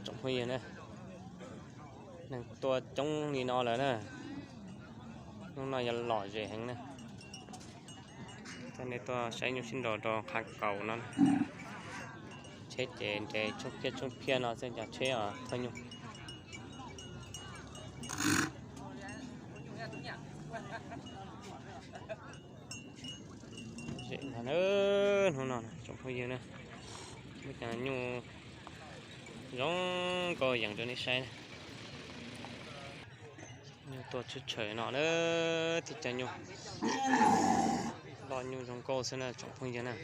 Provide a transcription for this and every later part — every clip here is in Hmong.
Tsoom phooj ywg na, neeg tuaj coob li no lawm na, hnub no yog lom zem heev na. Coj nej tuaj saib nyuj sib nraus rau qhov kaum no. Tsheb ces nres tsoob phiab tsoob phiab no xwb, cov tsheb thauj nyuj. Zem no, hnub no tsoom phooj ywg na, muaj cov nyuj zoo nkauj yees rau nej saib. Nyuj tuaj tshwj tshawm no na, tib co nyuj loj nyuj zoo nkauj xwb na tsoom phooj ywg na.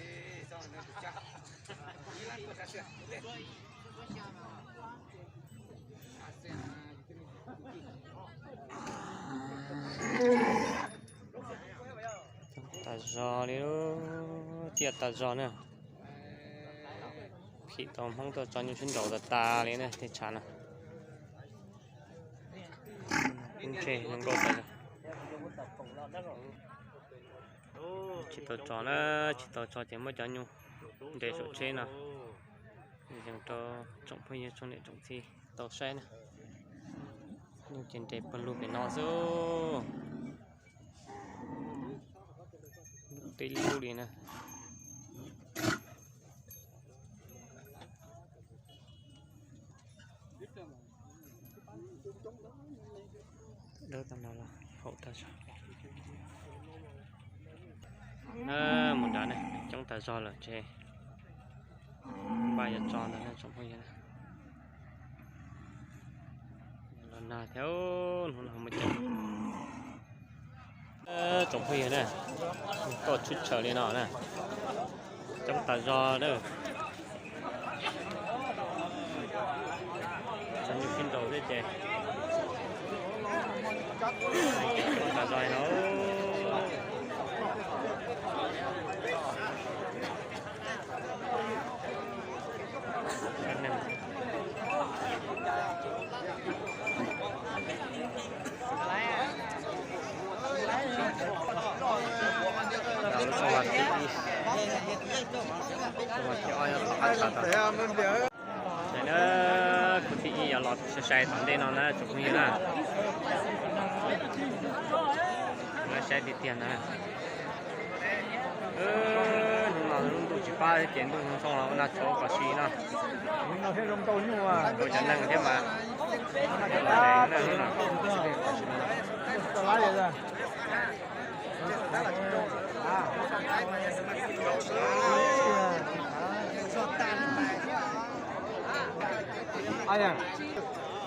Tas zog li, ciaj tas zog na. Phim tau Hmoob tuaj tso nyuj sib nraus tas tas li na tej tshav no. Kub ntseg zoo nkauj tas zog. Tsis tau tso na, tsis tau tso ces muab cov nyuj nres saum tsheb no yees rau tsoom phooj ywg tsoom niam tsoom txiv tau saib na. Nyuj ces nres pawg lug pem no xwb. Tib lub li na. Dawb tag no los haum tag zog. Na, mus nrad ne, coob tag zog lawm ces npaj yuav tso ntawd na tsoom phooj ywg na. Los nag thiab, hnub no muaj coob. Tsoom phooj ywg na, tuaj tshwj tshawm li no na, coob tas zog na. Tso nyuj sib nraus xwb ces coob tas zog li no. Ces na, khub thib ib yuav los sai sai tom ntej no na tsoom phooj ywg na. Saib tiag tiag na. Hnub no lub ntuj tsis pab ces ntuj ntxhoo los ua nag tshauv kom si no. Zoo nkauj cov neeg thiab mas.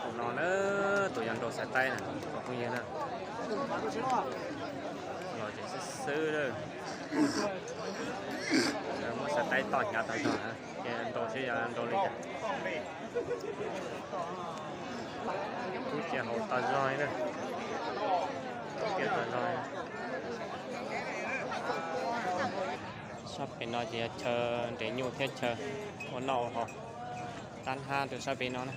Tus no na, tus yog nraus xaiv taib na, tsoom phooj ywg na. Los ces xwb xwb lawm. Muab xaiv taib toj hnyav tas zog na, ces nraus seb yog nraus li cas. Kub ces haum tas zog li na. Kub kiag tas zog li. Sab pem no ces yog chaw nres nyuj thiab chaw ua noj ua haus, tab hab rau sab pem no na.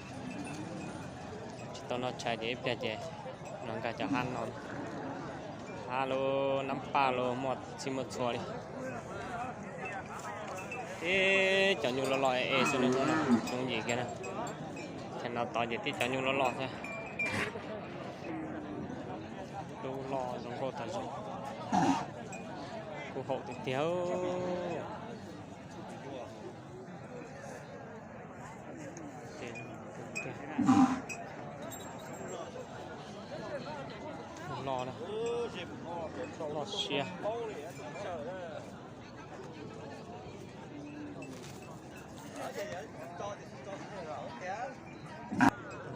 Tsis tau noj tshais ces ib pliag ces los nkag cov hab no. Hab los nab paj los muaj txhij muaj txhua li. Tib cov nyuj loj loj es xwb na, tsoom yim kiag na. Thaum no tod ces tib cov nyuj loj loj thiab. Lub loj zoo nkauj tas zog. Kub haum tiag tiag. Loj na, loj siab.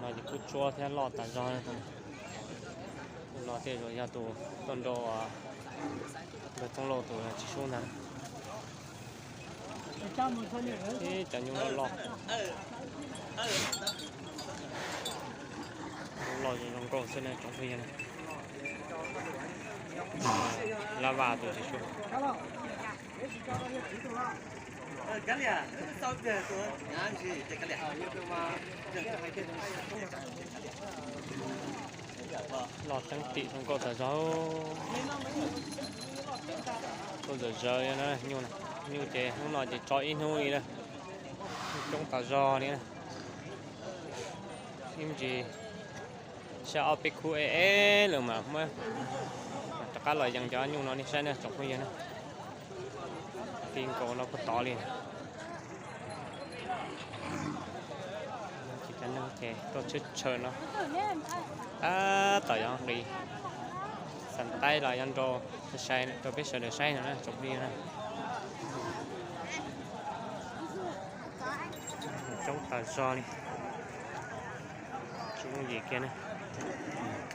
No ces kub tsuab thiab loj tas zog. Tus no tej zaum yog tus tuaj nrau Nkauj Txooj Lauj tus tsis sub ntag. Ib cov nyuj loj loj, loj zoo nkauj xwb na tsoom phooj ywg na. Lab Vaj tus tsis sub. Loj teeb tim zoo nkauj tas zog. Tuaj zawm zawv na, nyuj na, nyuj ces hnub no ces tso ib hnub li na. Nyuj coob tas zog li na. Ib ntsis saib ob peb khub eb eb lawm mas muab rov qab los yees cov nyuj no nej saib na tsoom phooj ywg na. Ti nkaus no puag tod li. Ces cov neeg ces tuaj tshawb tshaw no tab tom yuav nqis xav taib los yuav nrau sai rau peb sawv daws saib no na tsoom phooj ywg na. Coob tas zog li. Tsis yooj yim kiag ne.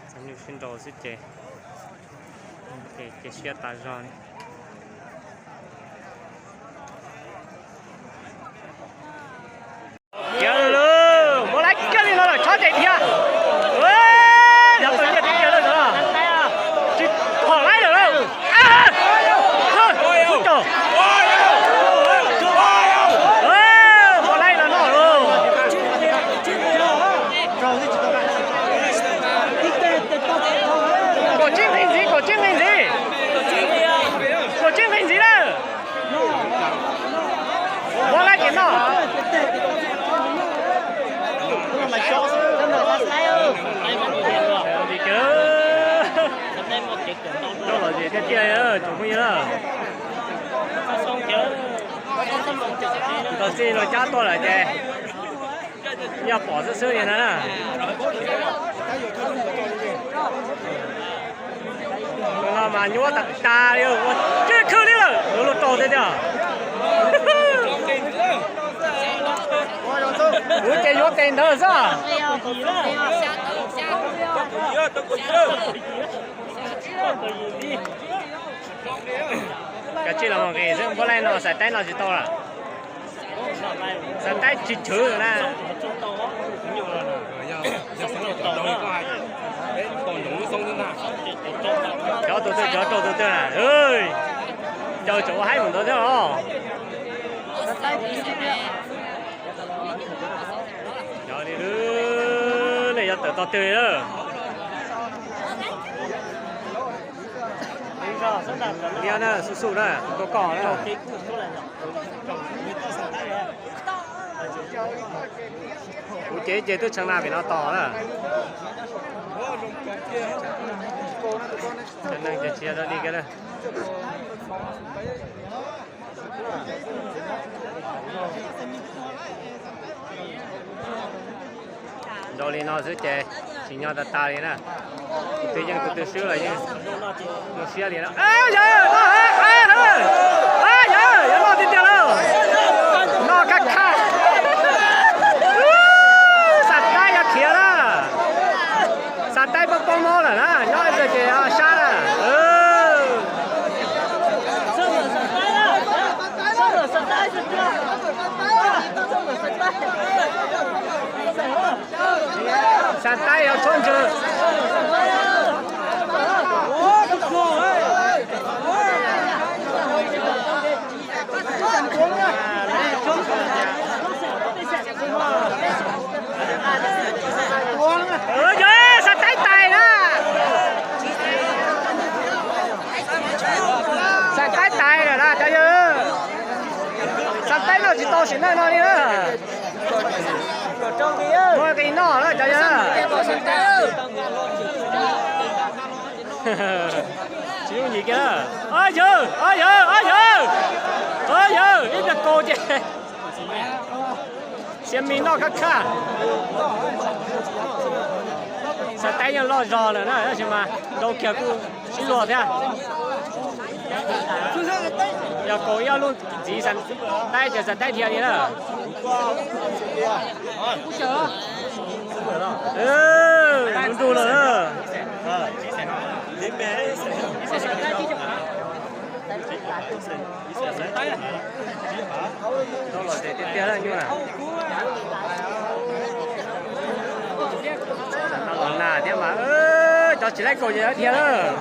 Txog nyuj sib nrau xwb ces, ces cia siab tas zog li. Kiag lawm, muab laib kiag li no lawm txhob tes dhia. Yog tau nyiaj tib kiag lawm no. Tsis pom laib lawm lauj. Muab laib no no lauj. Kaum tsib nqe ntxiv, kaum tsib nqe ntxiv. Kaum tsib nqe ntxiv lawm. Muab laib ces no. Coj los zem tiag tiag tsoom phooj ywg. Tau txij no cab tuaj lawm ces yog pom xwb xwb li na. No mas nyuaj tas tas li, ua tsis khwv li lawm, yuav luag raug tiag tiag. Kuv ces yuav tes ntawd xwb. Kav tsij los mus nqis xwb, npuab laij no xav taib no tsis tau lawm. Xav taib tsis chwv na. Cov tus twg cov rau tus twg na. Cov tseem ua haib mus ntawd thiab os. Cov li, nej yuav tawm tog twg li lawm? Liab na, xub xub na, tuaj koj na. Kuv ces ces twb tshee na vim no tos na. Cov neeg ces tsis yog dog dig kiag na. Nrau li no xwb ces tsim nyog tas tas li na. Tus twg yeej tus twg swb los yeej zoo siab li na. Yawg, no, yawg, yuav noj tiag tiag lauj. Noj kab khaj. Xav taib yuav khiav na. Xav taib poob poob mob lawm na, nyob ib pliag ces sab na. Xav taib yuav tshuab ntswg. Yawg, xav taib tais na. Xav taib tais lawm na cov yawg. Xav taib noj tsis tau sim neej no li na. Muab nqi noj na cov yawg. Tsis yooj yim kiag. Ob yawg, ob yawg, ob yawg. Ob yawg, ib pliag kaus ces xiav mis noj kab khaj. Xav taib yeej loj zog lawm na, tab sis mas nrau kiag kuj sib luag thiab. Yog kaus ib ob lub ntxiv xav taib ces xav taib dhia li na. Nrug nrug lawm. Los tiag tiag nyuj na. Los nag thiab mas, cov tsis laib kaus ces dhia lawm.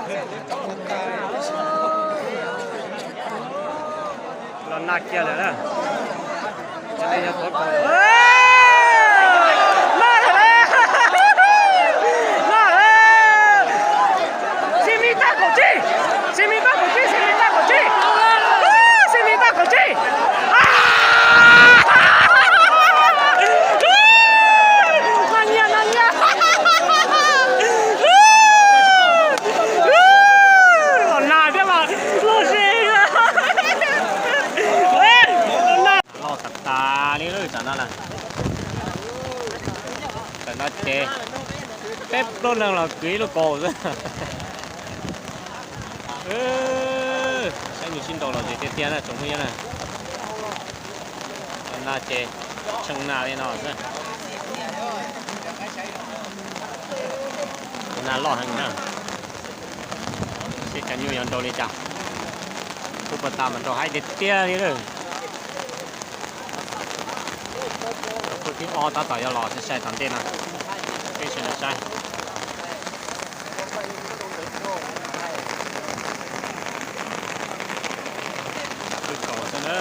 Los nag kiag lawm na. Noj lawm, noj lawm. Xib mis tag kaum tsib, xib mis tag kaum tsib, xib mis tag kaum tsib, xib mis tag kaum tsib. Noj nyiaj, noj nyiaj. No ces peb plaub leeg los kwv ib lub kaus xwb. Saib nyuj sib nraus los zem tiag tiag na tsoom phooj ywg na. No ces tshee nag li no xwb. Tus nag loj heev na. Seb cov nyuj yuav nraus li cas. Kub puag ta mas nraus haib tiag tiag li lawm. Cov phauj thib ob tab tom yuav los sai sai tom ntej no, peb sawv daws saib. Khwb kaus xwb na,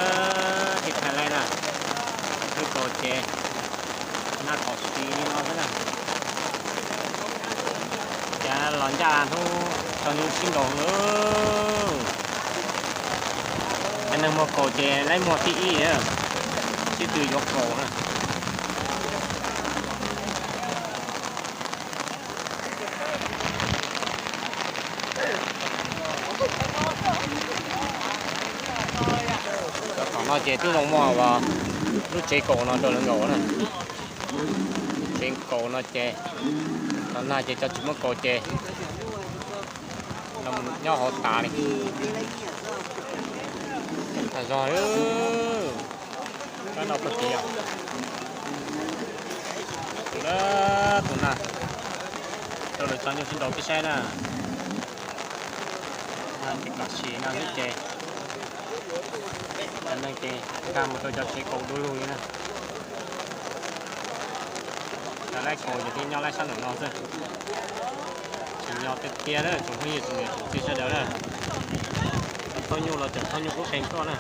tib thaiv laij na, khwb kaus ces nag tom si li no xwb na. Ces los ncaj hnub tso nyuj sib nraus lawm. Cov neeg muag kaus ces laib muag thib ib, sib tw yuav kaus na. Cov tom no ces twb zoo muaj lub tsev kaus no rau lawv nkaus na. Tsev kaus no ces tom nag ces cov tsis muaj kaus ces nyob hauv tas li. Coob tag zog. Kab no puag tid os. Tus na, rau lawv tso nyuj sib nraus peb saib na. Tsis kom sim no xwb ces cov neeg ces nkag mus rau cov tsev kaus du lug li na. Cov laib kaus ces thiaj nyob laib sab nraum no xwb. Tsim nyog tiag tiag na tsoom phooj ywg tsoom niam tsoom txiv sawv daws na. Cov thauj nyuj los tseem thauj nyuj kub qees tuaj na.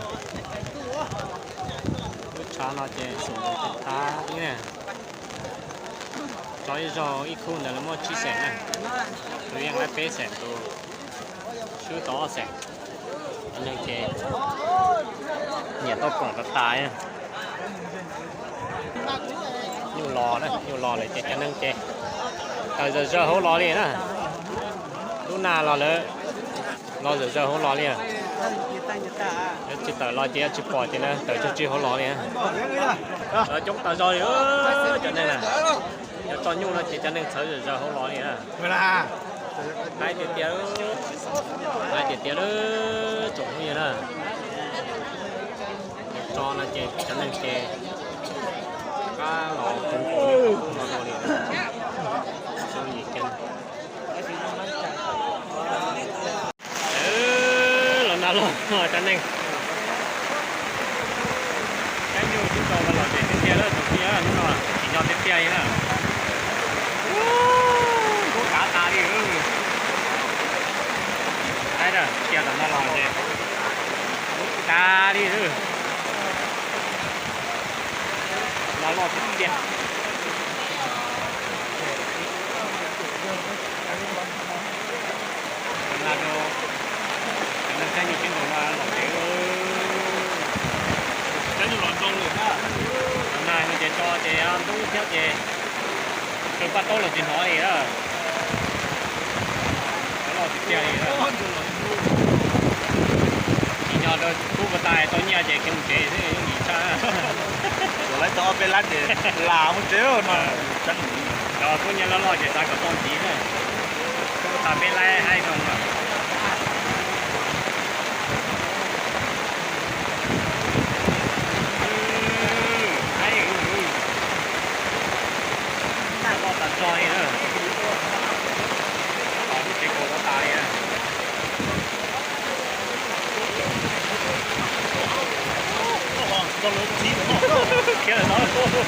Lub tshav no ces xum tas ib na. Tso ib zaug ib khub ntawd lawv muab tsib xees na. Tus yeej laib peb xees, tus swb tau ob xees. Cov neeg ces nyiam tau koom tas tas. Nyuj los na, nyuj los lawm ces cov neeg ces tawm zawm zaws hauv los li na. Lub nag los lawv los zawm zaws hauv los li. Lawv tsis tawm los ces yuav tsis pom ces lawv tawm tsawg tsw hauv los li. Lawv coob tas zog li cov neeg na. Yuav tso nyuj no ces cov neeg txhawv zawm zaws hauv los li na. Laib tiag tiag, laib tiag tiag lawm tsoom phooj ywg na. Tso no ces cov neeg ces qab los kub no li. Los nag los cov neeg. Saib nyuj sib nraus los zem tiag tiag lawm tsoom phooj ywg, hnub no tsim nyog tiag tiag li na. Kub kav tas li. Saib na, cia tom no los ces kub tas li. Nag loj tiag tiag. Nag no, cov neeg saib nyuj sib nraus no los zem. Saib nyuj los nraus lawm na. Nag no ces tso ces ntub thiab ces kawg paj taub los tsis hnov li na. Loj tiag tiag li. Tsim nyog rau kub puag ta tau nyiaj ces khiav mus tsev xwb yooj yim tshaj. Lawv tau ob peb lab ces lam mus tsev no. Cov kub nyiaj loj loj ces xav kom tau ntxiv na. Kub puag ta peb lab haib no. Haib, loj tas zog li na. Lub tsev kaus loj tas li na. Khiav lawm no.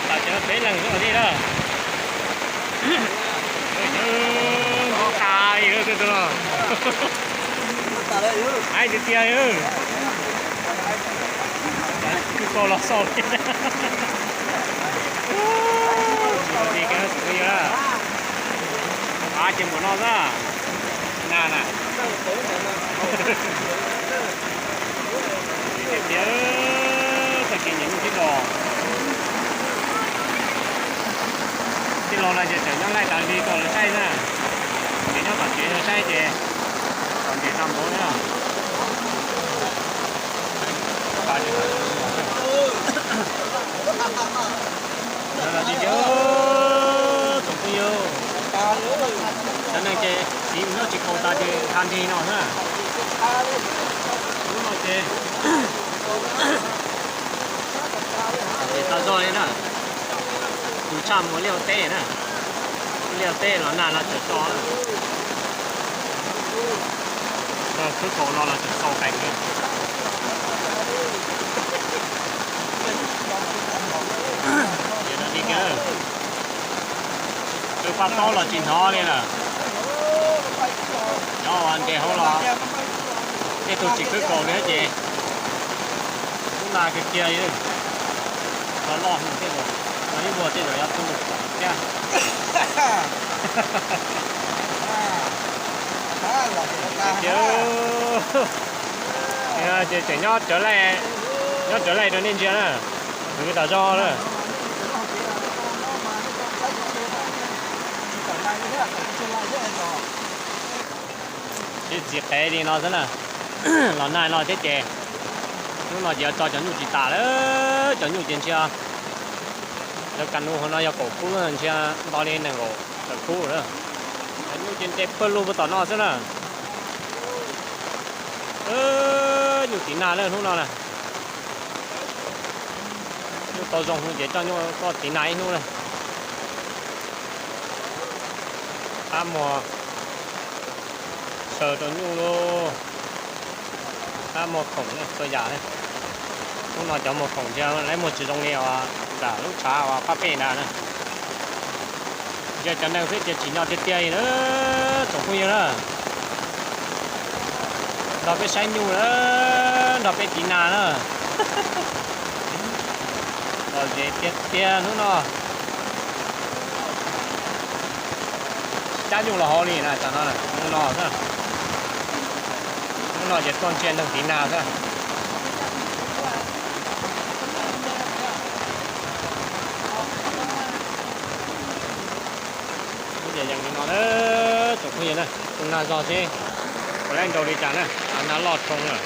Tam sim no peb leeg xwb mas nej na. Yawg, tas li lawm tus no. Haib tiag tiag li. Kub kaus los xaus li. Tsis ua dlig kiag tsoom phooj ywg na. Av ces npaum no xwb. Nag na. Tiag tiag, txoj kev nyiam nyuj tib los. Tij laug no ces tseem nyob laij tas li rau lawv saib na. Ces nyob tom tsev no saib ces txom nyem tag npaum li na. Lawv los Ces nqa nrig no na. Lub no ces, ces tau zog li na. Tus tshaj muag liaj teb na. Liaj teb los nag no tseem so na. Khwb kaus no los tseem xau qees na. Qw paj taub los tsis hnov li lawm. Cov nres hauv los tej tug tsis khwb kaus li ces lub nag kiag kiag li. Los loj hwv tej zaum, los ib vuag tej zaum yuav tu thiab. Ces tseem nyob cawv laij, nyob cawv laij rau nej ntsia na. Kwv tas zog na. Sib txiv qev li no xwb na. Los nag no thiab ces hnub no ces yuav tso cov nyuj tsis tas lawm. Cov nyuj ces ntsia lawv kas nus hauv no yog kaum khub, ntsia nto li nees nkaum tawm khub lawm. Cov nyuj ces nres pawg lug puag tom no xwb na. Nyuj tiv nag lawm hnub no na. Nyuj tau zoo ces coj nyuj tuaj tiv nag ib hnub na. Qab muag saw rau nyuj lauj. Qab muag khoom txhua yam na. Hnub no cov muag khoom ntsia lawv muag tsis zoo li uas nram lub tshav uas pab pej ntawd na. Ntsia cov neeg xwb ces tsim nyog tiag tiag li na, tsoom phooj ywg na. Nrog peb saib nyuj na, nrog peb tiv nag na. Lom zem tiag tiag hnub no. Cab nyuj los hauv li na, tam no hnub no xwb. Hnub no ces tuaj ntsia neeg tiv nag xwb. Lub ces yees li no na, tsoom phooj ywg na, tus nag zog seb puas laib nraus li cas na, nag loj dhau lawm.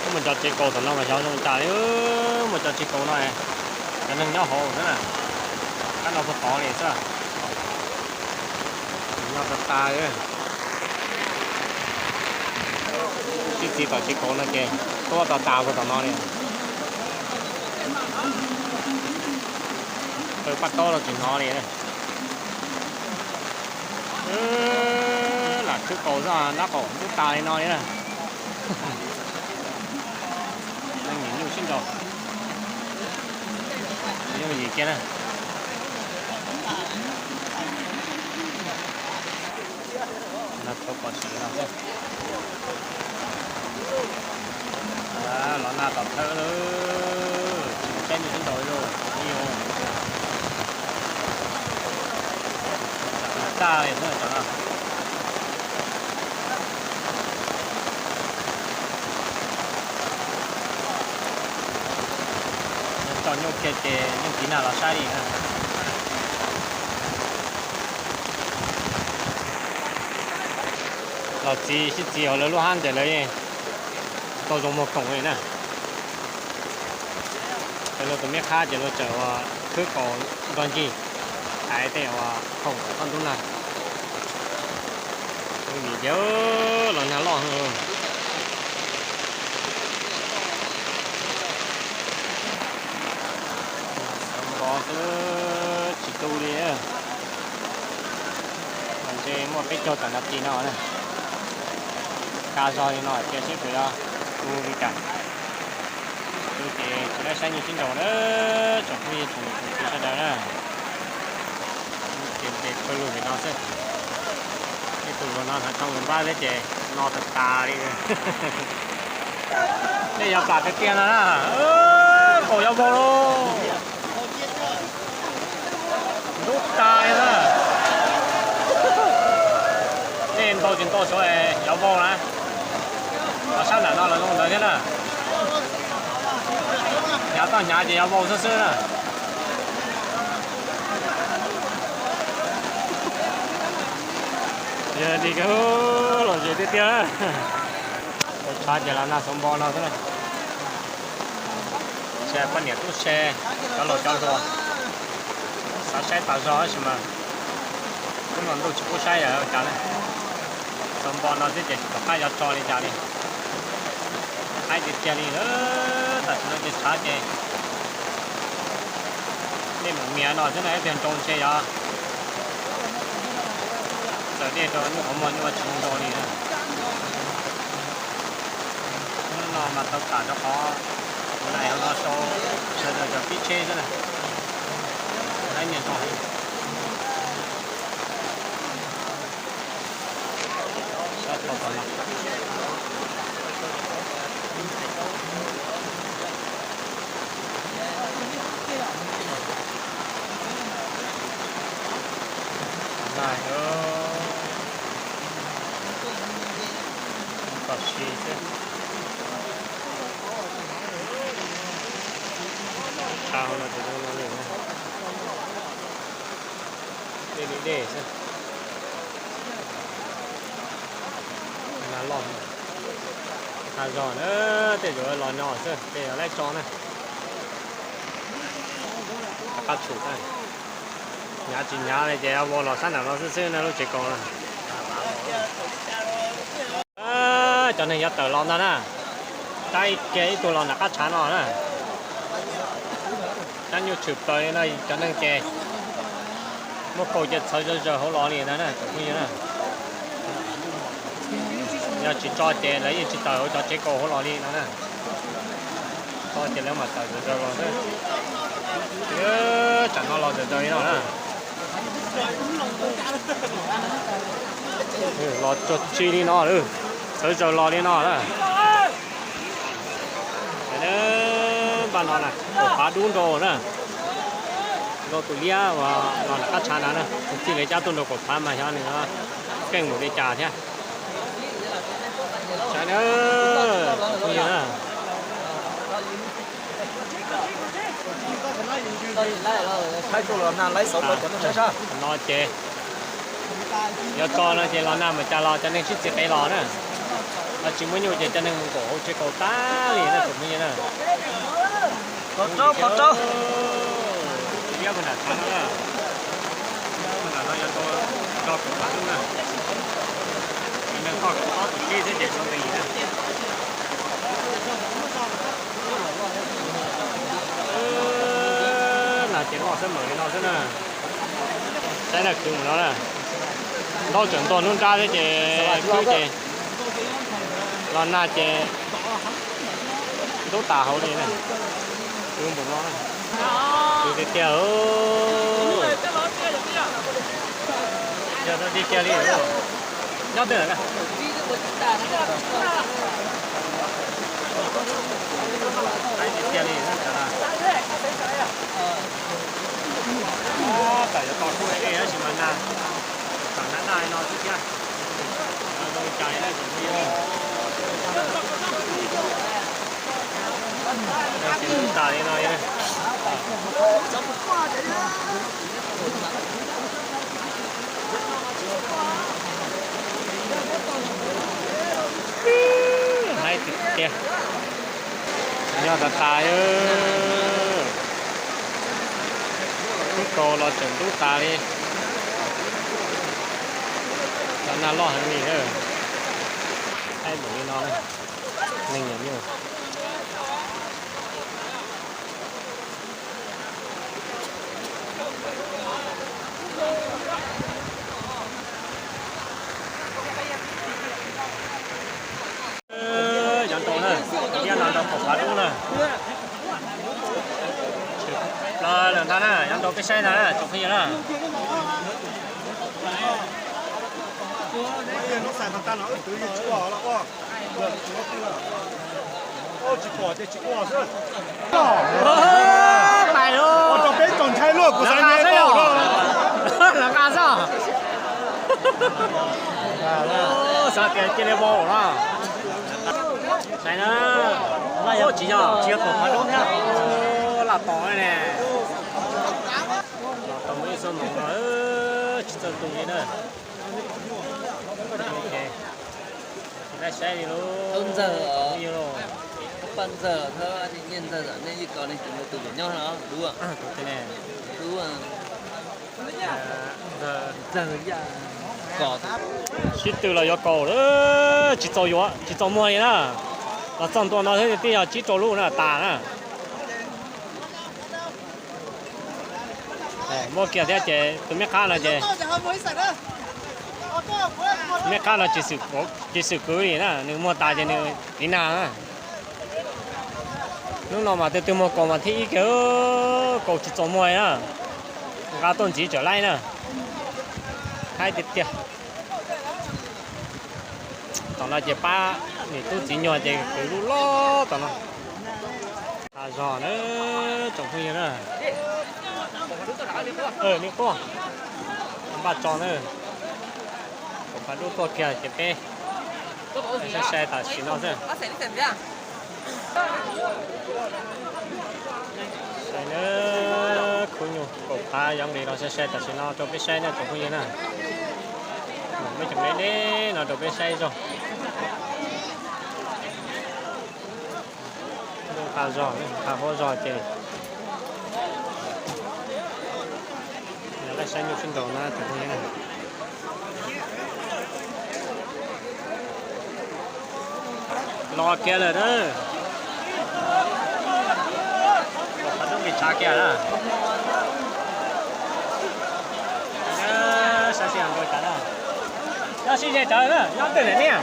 Wb mus cov tsev kaus tom no mas xyov zoo li cas li, mus cov tsev kaus no, cov neeg nyob hauv xwb na, kab no puag tod li xwb. Nyob tas tas li. Sib txiv tom tsev kaus no ces tuab tas tas puag tom no li. Qw paj taub los tsis hnov li. Lam khwb kaus xwb, ntab qaum ntub tas li no li na. Neeg nim nyuj sib nraus, nyuj yim kiag na. Nag tshauv pom sim no xwb. Los nag tom thawj lawm, tsis mus saib nyuj sib nraus li lauj. Txaj li xwb tam no. Tso nyuj kiag ces nyuj tiv nag los saib li na. Los txiv sib txiv hauv lawv lub hab ntawd lawv tau zoo muag khoom li na. Ces luag tus me qhab ces luag tseem ua khwb kaus nrog ncig, hais tej uas khoom toj ntub nag. Vim tias los nag loj. Xov npov xwb tsis tu li. Ntshe muaj peb caug tam nas this no na. Ka zog li no tias seb puas yuav tu li cas. Tu ces tsis laib saib nyuj sib nraus na, tsoom phooj ywg tsoom niam tsoom txiv sawv daws na. Ces nres pawg lug li no xwb. Ib tug hluas no hnav thau npab thiab ces no tas tas li. Nej yog plam tiag tiag no na, kaus yuav vau lauj. Ntub tas li na. Nej ntaus tsis ntaus saud yuav vau na. Los sab nram no los zoo ntawd thiab na. Hnyav toj hnyav ces yuav vau xwb xwb na. Yog li lom zem tiag tiag. Ua tshav ces los nag xov npov no xwb na. Ntshe poj niam tub se, cov laus cov hluas xav saib tas zog tab sis mas Hnub no ntuj tsis pub saib yog ua cas na. Txog npo no xwb ces tsis pom qab yuav tso li cas li. Haib tiag tiag li. Tam sim no ces tshav ces dej meem mias no xwb na, ib pliag nroo ntshe yog txawm dej rau nyuj qhov muag nyuj tsis zoo li na. Hnub no mas tau tham rau qhov kuv nais hauv no sau sawv daws cov pib tsheb xwb na. Haib nyiam nrog heev. Sab tod tom no. Nais, kom sis xwb. Tshav hauv no ces zoo no li na. Dej li dej xwb. Nas loj, nas zog na, tej zaum los no xwb, tej zaum laib tso na. Qab tshum na, hnyav tsis hnyav li ces vau los sab nram no xwb xwb na, lub tsev kaus na. Cov neeg yuav tawm los ntag na, tab kiag ib tug los nram qab tshav no na. Cab nyuj tshwm plaws li no cov neeg ces muab kaus ces txhawv zog zaws hauv los li ntag na tsoom phooj ywg na. Yog tsis tso ces lawv yeej tsis tawm hauv cov tsev kaus hauv los li no na. Tso ces lawv mam tawm zog zaws los xwb. Tsam no los zog zaws li no na. Los tsuag tsi li no, txhawv zaws los li no na. Npaj no na, kaum phav dub nrau na. Nrau tus liab uas los nram qab tshav ntawd na, tus txij li cab tuaj nrau kaum phav mas xyov nws keej npaum li cas thiab. Saib na, phooj ywg na. No ces yuav tso no ces los nag mas cas los cov neeg sib txiv qev los na. Los tsis muaj nyuj ces cov neeg mus nkaum hauv tsev kaus tag li na tsoom phooj ywg na. Tus liab mus nram tshav no na. Mus nram no yuav tau tso kaum phav dub na. Cov neeg toj kaum ob tus tsheb xwb ces tau nqis na. Nag ces loj xwb, meem li no xwb na. Saib na, khwv mus no na. Ntaub tseem ntuag hnub nrab thiab ces khwb ces los nag ces ntub tas hauv li na. Khwv npaum no na. Khwv tiag tiag. Yog tiag tiag li. Nyob twg lawm na? Tiag tiag li. Tam yuav tos kuj ej tab sis mas nag, tsam nag daj no xwb thiab. Zoo li cas li na tsoom phooj ywg. Tsis ntub tas li no. Haib tiag tiag. Nyob tas tas. Tub kaus los tseem ntub tas li. Los nag loj heev li. Haib npaum li no, neeg nyiam nyuj. Nyob rau na, nyob no rau kaum phav dub na. Tshwm plaws lawm ntag na, nyob rau peb saib ntag na tsoom phooj ywg na. Tsis pom ces tsis pom xwb. Pais lauj. Ua rau peb txaus ntshai luaj, kuv xav nqa xwb. Xav tias cia li vau na. Saib na. Tsis yog, tsis yog kaum phav dub thiab. Laj tom ne. Los tau muaj ib xuab moos no tsis txawj tu li na. Tsis laib saib li lauj. Thab Ntxawg, Thab Ntxawg, Thab Ntxawg, nej ib co nej tus me tus yuav nyob no dub. Tus twg ne? Dub. Sib tw los yuav kaus, tsis txaus yuav, tsis txaus muag li na. Los txog ntua no thiab twb yog tsib rau lub na tas na. Muab kiag thiab ces tus me qab no ces, me qab no tsis xwm kwv li na, nws muag tas ces nws tiv nag na. Hnub no mas tus twg muag kaus mas thib ib kiag, kaus tsis txaus muag na. Nqa tuaj ntxiv tseem laib na. Haib tiag tiag. Tom no ces pab niam tub txiv nyuag ces kwv lub loj tom no. Qab zog na, tsoom phooj ywg na. Nej quaj, npaj tso na. Kaum phav dub tuaj kiag ces peb saib sai tam sim no xwb. Sai na, khub nyuj kaum phav yuav nqis los sai sai tam sim no rau peb saib na tsoom phooj ywg na. Muaj cov me deb no rau peb saib zog. Ntuj qab zog, qab huab zog ces yog laj saib nyuj sib nraus na tsoom phooj ywg na. Los kiag lawm na. Qhov dub nqis tshav kiag na. Saib seb nkaus cas na. Nyob sib ze rawv na, nyob twg lawm niaj.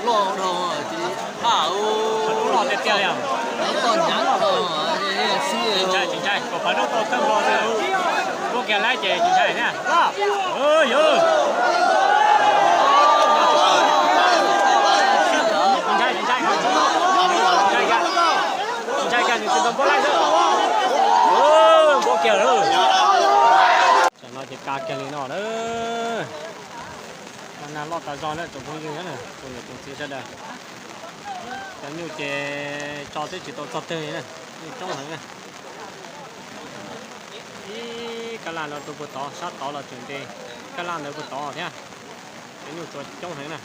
Loj dhau, loj dhau, loj tiag tiag li. Tsis ntshai, tsis ntshai, kom phav dub tau thawj nplo xwb. Muab kiag laib ces tsis ntshai thiab. Tsis ntshai, tsis ntshai, tsis ntshai, tsis ntshai kiag nws tsis tau npua laij xwb. Npua kiag lawm. Tam no ces ka kiag li no na. Nag loj tas zog na tsoom phooj ywg na, tus niam tus txiv sawv daws. Cov nyuj ces tso twb tsis tau txog twg li na, nyuj coob heev na. Ib kab laj no rau puag tod, sab tod los tseem nres kab laj ntawd puag tod thiab. Cov nyuj tsuas coob heev na,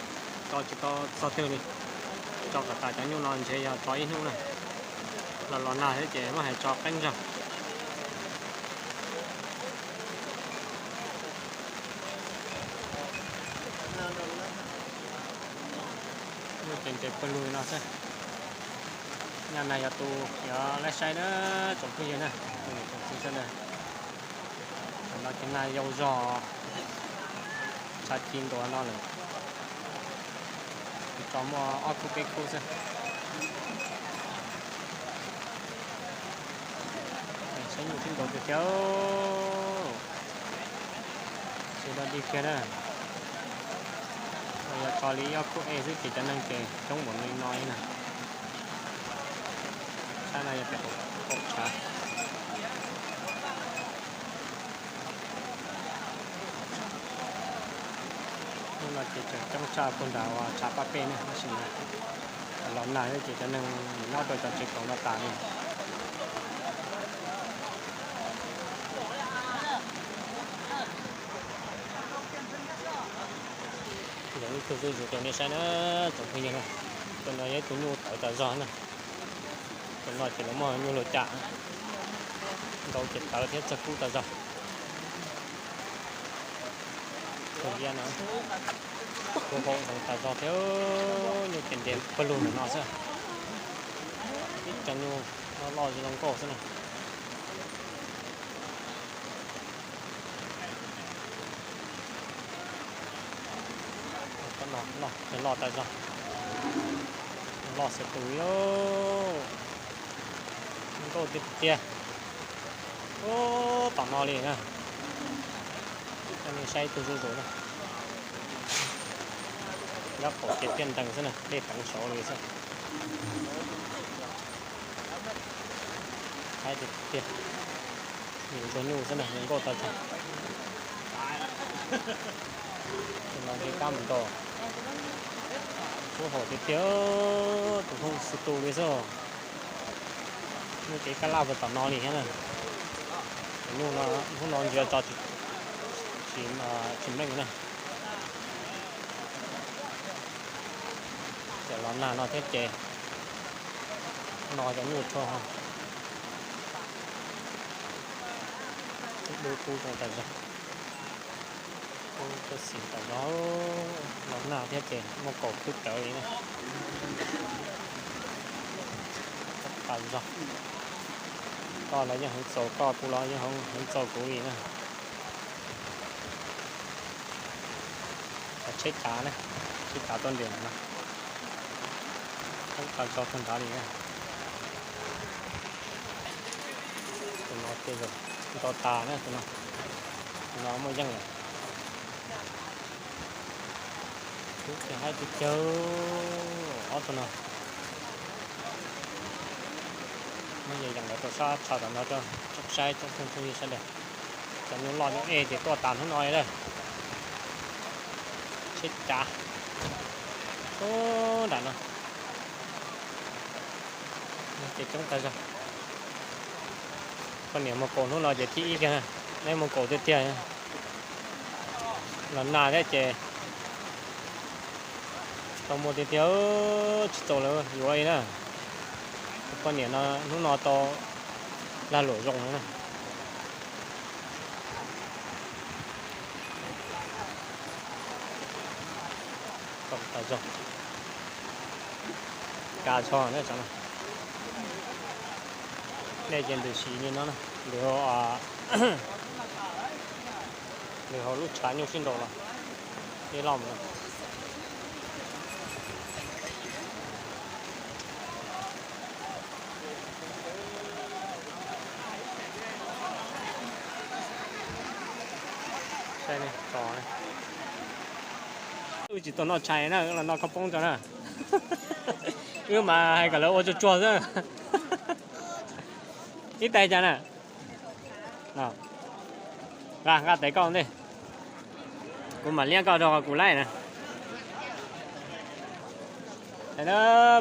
tso tsis tau txog twg li. Tso kom tas cov nyuj no ntshe yog tso ib hnub na. Los los nag thiab ces muab hais tso qeeb zog. Nyuj ces nres pawg lug no xwb. Nyaj nag yog tus yuav laib saib na tsoom phooj ywg na, tus niam tus txiv sawv daws. Tam no ces nag yau zog, tshav ci ntuav no lawm. Tso muaj ob khub peb khub xwb. Saib nyuj sib nraus tiag tiag. Tsis dog dig kiag na. Yog tso li ob khub e xwb ces cov neeg ces coob npaum li no li na. Sab no yog pem qaum tshav. Hnub no ces tseem coob tshaj puag nram uas tshav paj pej ne, tab sis los nag ces cov neeg mus nyob rau cov tsev kaum no tas li. Yog ib tug zuj zus rau nej saib na, tsoom phooj ywg na. Tus no yog ib tug nyuj tawv tas zog na. Tus no ces lawv muaj nyuj lug cam, nkaus ces tawv thiab txawg kub tas zog. Tus liab no kuj hau heev tas zog thiab, nyuj ces nres pawg lug ntawm no xwb. Ib co nyuj loj loj zoo nkauj xwb na. Loj tas zog, loj xwb tus li, nkauj tiag tiag. Ub, tom no li na. Coj nej saib ib tug zuj zus na. Nyob qaum ces tiaj ntees xwb na, dej teev saud li xwb. Haib tiag tiag. Ntsuag nyuj xwb na, zoo nkauj tag zog. Tus no nqis kab mus nrau. Kub hau tiag tiag, tus hoob xwb tus li xwb. Nyuj ces kab laj puag tom no li thiab na. Tus nyuj no hnub no ntsia tso tsis Tsis meej na. Cov los nag no thiab ces no cov nyuj tshuaj dub kub zoo tas zog. Kub kub xim tas zog, los nag thiab ces muaj kaus khwb rawv li na. Tas zog. Koj los yeej heev txaus koj, kuv los yeej heev txaus kuv li na. Cov tsheb cav na, tsheb cav tuaj nres no, tas zog tag nrho li na. Tus no ces nto tas na, tus no, tus no muaj yeej lawm. Kub tiag haib tiag tiag. Ob tug no muab yees yees lawv rau sab tsho tom no rau tsoom saib tsoom phooj ywg sawv daws. Cov nyuj loj nyuj ej ces tuaj tas hnub no lawm. Tsheb cav, ub, nram no ces coob tas zog. Poj niam mus kaum hnub no ces thib ib kiag, neb mus kaum tiag tiag. Los nag thiab ces tau muaj tiag tiag, tsis txaus lawv yuav li na. Poj niam no hnub no tau lag luam zoo na. Kaum tas zog, kav tsho na. Nej ces ntws sim li no na, lwm hauv lub tshav nyuj sib nraus los ib loj mus. Wb tsis tau noj tshais na, wb los noj khob poob tso na. Wb mas hais kom lawv ua tsuag tsuag xwb. Ib tais cas na. Nqa, nqa tes koj ntej, kuv mam liab koj rau qhov kuv laib na.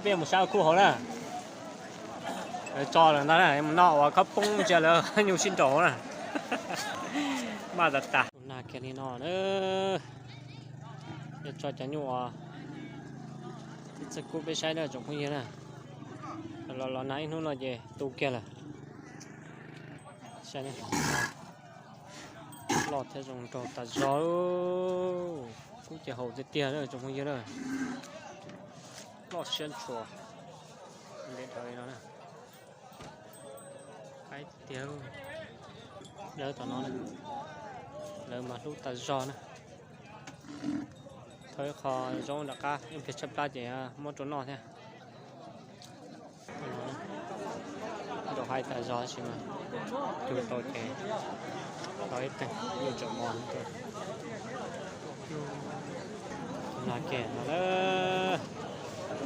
Peb mus sab khub hauv na. Tso lawm ntag na, mus noj ua khob poob ntsia lawv nyuj sib nraus na. Maj tas tas. Nag kiag li no na. Tso cov nyuj uas txawj kub peb saib na tsoom phooj ywg na. Los los nag ib hnub no ces tu kiag lawm. Saib, loj thiab zoo nraug tas zog. Kub ces haum tiag tiag na tsoom phooj ywg na. Loj siab ntshua. Ntev dhawv li no na. Qaib tiag. Dawb tom no, lawv mas hlub tas zog na. Thawb ib qho zaub nram qab ib pliag tshaib plab ces muab rau noj thiab. Nraug haib tas zog tab sis mas cug tau ces tau ib teeg, yuj tsawm mos. Nag kiag no na,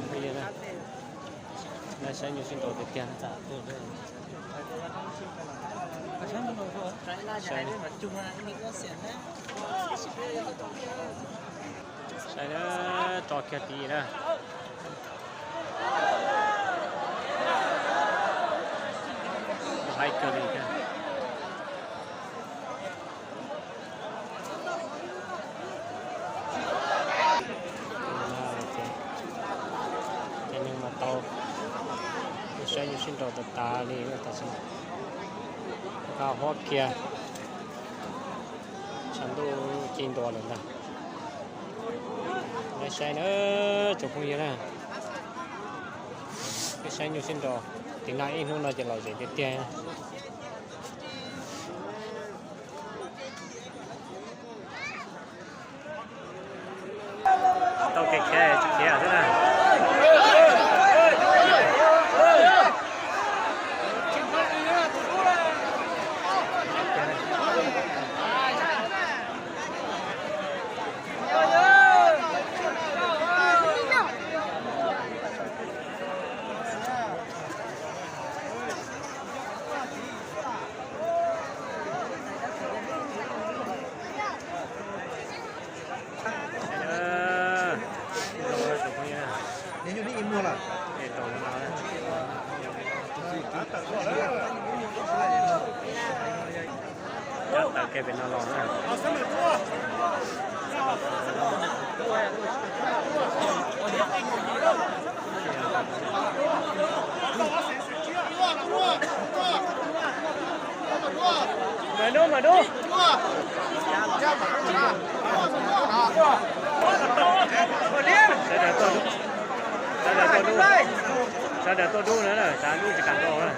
phooj ywg na, saib nyuj sib nraus tiag tiag. Saib na, tso kiag tid na. Haib kawg li thiab. Cov nyuj mas tau, saib nyuj sib nraus tas tas li, tam sim no nqa huab kiag, tshav ntuj ci ntua lawm ntag. Saib na, tsoom phooj ywg na, peb saib nyuj sib nraus, tiv nag ib hnub no ces lom zem tiag tiag. Tau kev khiav tsis khiav xwb na. Pem no los na. Mas dub, mas dub. Sawv daws tuaj dub, sawv daws tuaj dub na, sawv dub tsis kam nrau na.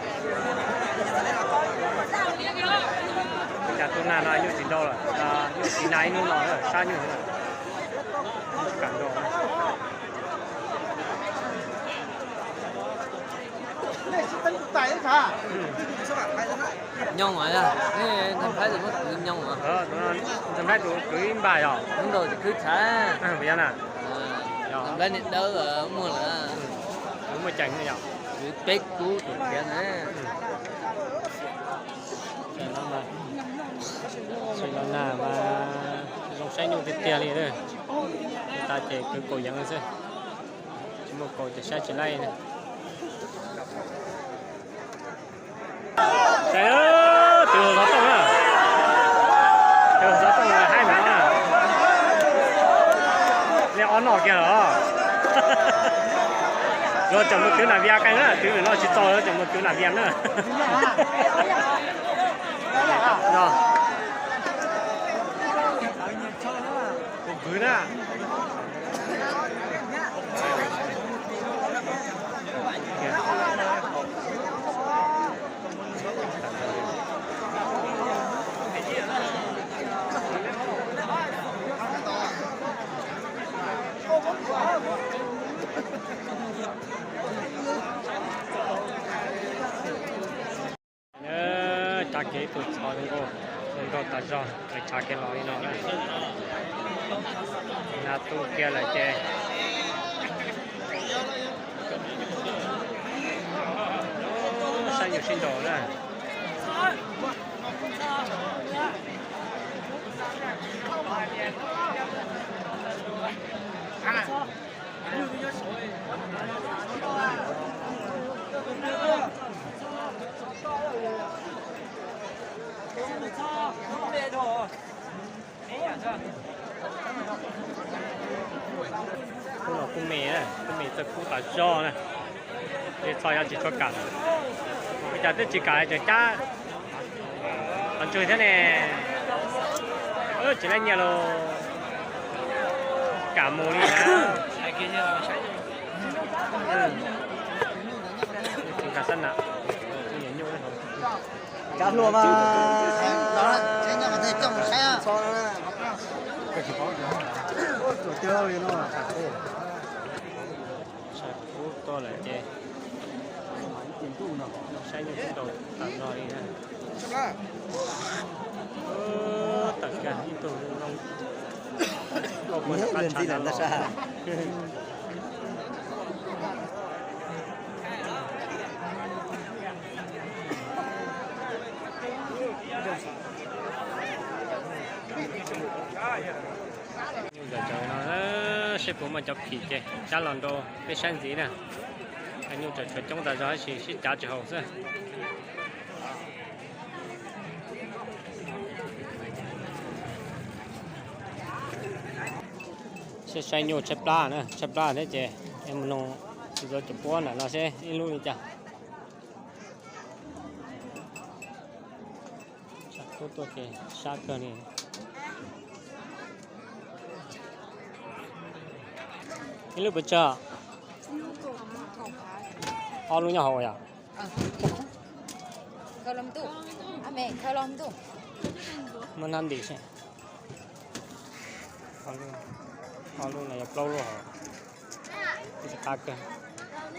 Cas tus nag no nyuj tsis nrau lawm, nyuj tsis nag ib hnub no na, sab nyuj na, tsis kam nrau. Nyob os, nej ntxhais Nplhaib tus muab kwv nyob os. Ntxhais Nplhaib tus kwv ib npag yog. Hnub nrau tsis khwb tshav. Puas yog na? Ntxhais Nplhaib niam dawb muag lawm. Kwv muaj ceem yog. Kwv peb kub tus khiav na. Tsis los nag mas zoo saib nyuj tiag tiag li. Tas ces kwv kaus yeev xwb, tsis muaj kaus ces saib tsis laib. Twv hauv xov tooj na, twv hauv xov tooj haib heev na. Liaj ob noj kiag los. Luag tseem mus twv Nas Vias qee na, twv no tsis txaus luag tseem mus twv Nas Vias na. Tus kwv na. Tsav kev tus txhov zoo nkauj, zoo nkauj tas zog, tsav kev los li no. Nag tu kiag lawm ces saib nyuj sib nraus na. Kub los kub me, kub me txawj kub tas zog na. Tej txho yog tsis tshua kam, ua cas twb tsis kam ces cab qhov ntswg thiab ne. Tsis laib nyiaj los kam mus li na. Cov hluas mas coj mus saib. Tshaj kub tuaj lawm ces saib nyuj sib nraus tas zog li na. Tawm kiag ib tug zoo nkauj puag tom qab tshav no los. Nyuj zam tsawv no, seb puas muaj cov phim ces cab los nrau peb saib ntxiv na. Nyuj tseem tshuav coob tas zog tab sis sib cav tsis haum xwb. Seb saib nyuj tshaib plab na, tshaib plab thiab ces mus noog txiv txawv cov puab ntawm no seb ib lub li cas. Tshav kub tuaj ces sab kawg li. Ib lub pes tsawg? Ob lub nyob hauv yom? Muab nab ntim seb. Ob lub no yog plaub lub hauv. Ib qab kawg.